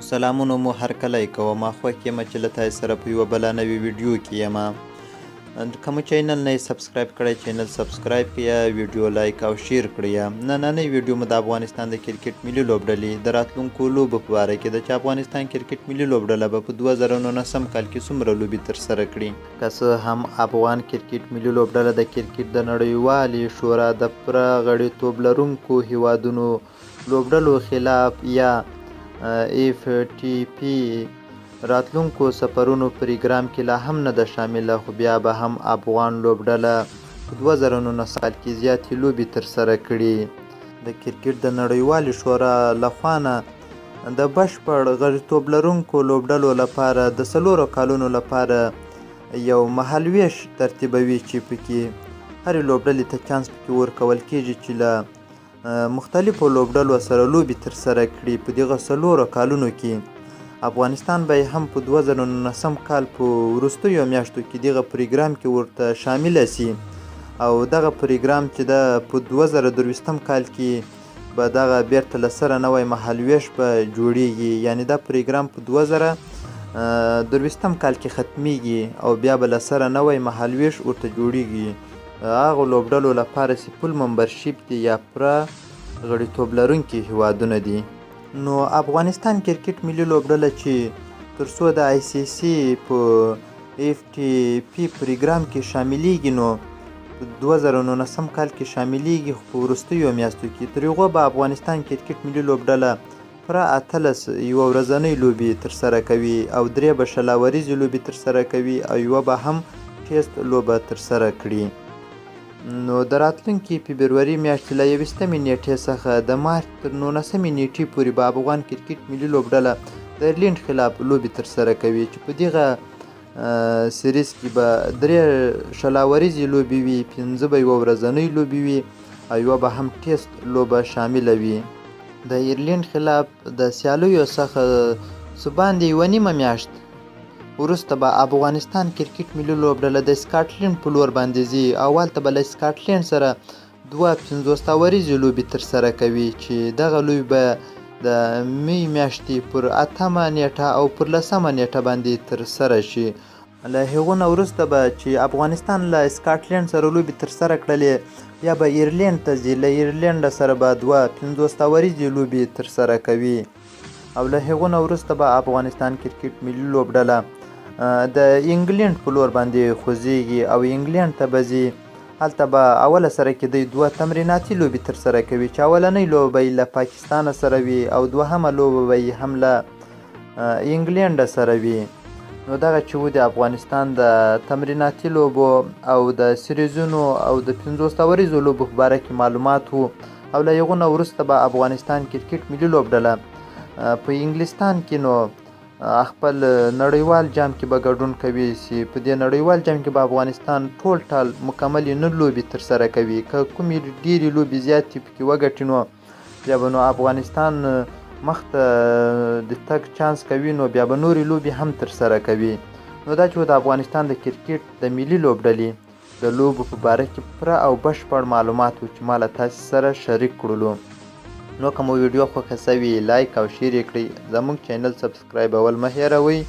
سلامونو مو هرکلی کوم. خوښ یم چې له تاسو سره په یوه بله نوې ویډیو کې یم. که مو چینل نه subscribe کړی، چینل subscribe کړئ، ویډیو لایک او share کړئ. نننۍ ویډیو مو د افغانستان د کرکټ ملي لوبډلې د راتلونکو لوبو په باره کې ده چې افغانستان کرکټ ملي لوبډله به په 2019 کال کې څومره لوبې ترسره کړي. که څه هم افغان کرکټ ملي لوبډله د کرکټ د نړیوالې شورا د پوره غړیتوب لرونکو هیوادونو لوبډلو خلاف یا ایف ټي پي راتلونکو سفرونو پروګرام کې لا هم نه ده شامله، خو بیا به هم افغان لوبډله په 2019 کال کې زیاتې لوبې ترسره کړي. د کرکټ د نړیوالې شورا له خوا نه د بشپړ غړیتوب لرونکو لوبډلو لپاره د 4 کالونو لپاره یو مهالوېش ترتیبوي چې پکې هرې لوبډلې ته چانس پکې ورکول کېږي چې له مختلفو لوبډلو سره لوبې ترسره کړي. په دغه 4 کالونو کې افغانستان به هم په 2019 کال په وروستیو میاشتو کې دغه پروګرام کې ورته شامله سي، او دغه پروګرام چې ده په 2023 کال کې به دغه بیرته له سره نوی مهالوېش به جوړیږي. یعنې دا پروګرام په 2023 کال کې ختمیږي او بیا به له سره نوی مهالوېش ورته جوړیږي. هغو لوبډلو لپاره چې full membership دي یا پوره غړیتوب لرونکي هیوادونه دي. نو افغانستان کرکټ ملي لوبډله چې تر څو د آی سي سي په ایف ټي پي پروګرام کې شاملیږي، نو په 2019 کال کې شاملیږي، خو په وروستیو میاشتو کې تر هغو به افغانستان کرکټ ملي لوبډله پوره 18 یوه ورځنۍ لوبې ترسره کوي او 3 به 20 اوریزې لوبې ترسره کوي او یوه به هم ټیسټ لوبه ترسره کړي. نو د راتلونکې فبروري میاشتې له 21مې نیټې څخه د مارچ تر 19مې نیټې پورې به افغان کرکټ ملي لوبډله د ایرلینډ خلاف لوبې ترسره کوي چې په دغه سیریز کې به 3 20 اوریزې لوبې وي، 5 به یوه ورځنۍ لوبې وي او یوه به هم ټیسټ لوبه شامله وي. د ایرلینډ خلاف د سیالیو څخه څه باندې 1.5 میاشت وروسته به افغانستان کرکټ ملي لوبډله د سکاټلنډ په لور باندې ځي او هلته به له سکاټلنډ سره 2 50 اوریزې لوبې ترسره کوي چې دغه لوبې به د می میاشتې پر 8مه نیټه او پر 10مه نیټه باندې ترسره شي. له هغو نه وروسته به چې افغانستان له سکاټلنډ سره لوبې ترسره کړلې، بیا به ایرلینډ ته ځي، له ایرلینډ سره به 2 50 اوریزې لوبې ترسره کوي او له هغو نه وروسته به افغانستان کرکټ ملي لوبډله د انګلینډ په لور باندې خوځېږي او انګلینډ ته به ځي. هلته به اوله سره کې دوی 2 تمریناتي لوبې ترسره کوي چې اولنۍ لوبه به یې له پاکستان سره وي او دوهمه لوبه به یې هم له انګلینډ سره وي. نو دغه چې و د افغانستان د تمریناتي لوبو او د سریزونو او د 50 اوریزو لوبو په باره کې معلومات وو. او له هغو نه وروسته به افغانستان کرکټ ملي لوبډله په انګلستان کې نو خپل نړیوال جام کې به ګډون کوي چې په دې نړیوال جام کې به افغانستان ټول ټال مکملې 9 لوبې ترسره کوي. که کومې ډېرې لوبې زیاتې پکې وګټي نو بیا به نو افغانستان مخته د تګ چانس کوي، نو بیا به نورې لوبې هم ترسره کوي. نو دا چې د افغانستان د کرکټ د ملي لوبډلې د لوبو په باره کې پوره او بشپړ معلومات و چې ما له تاسې سره شریک کړلو. نو که مو ویډیو خوښه سوي لایک او share یې کړئ، زموږ چینل سبسکرایبول مه هېروئ.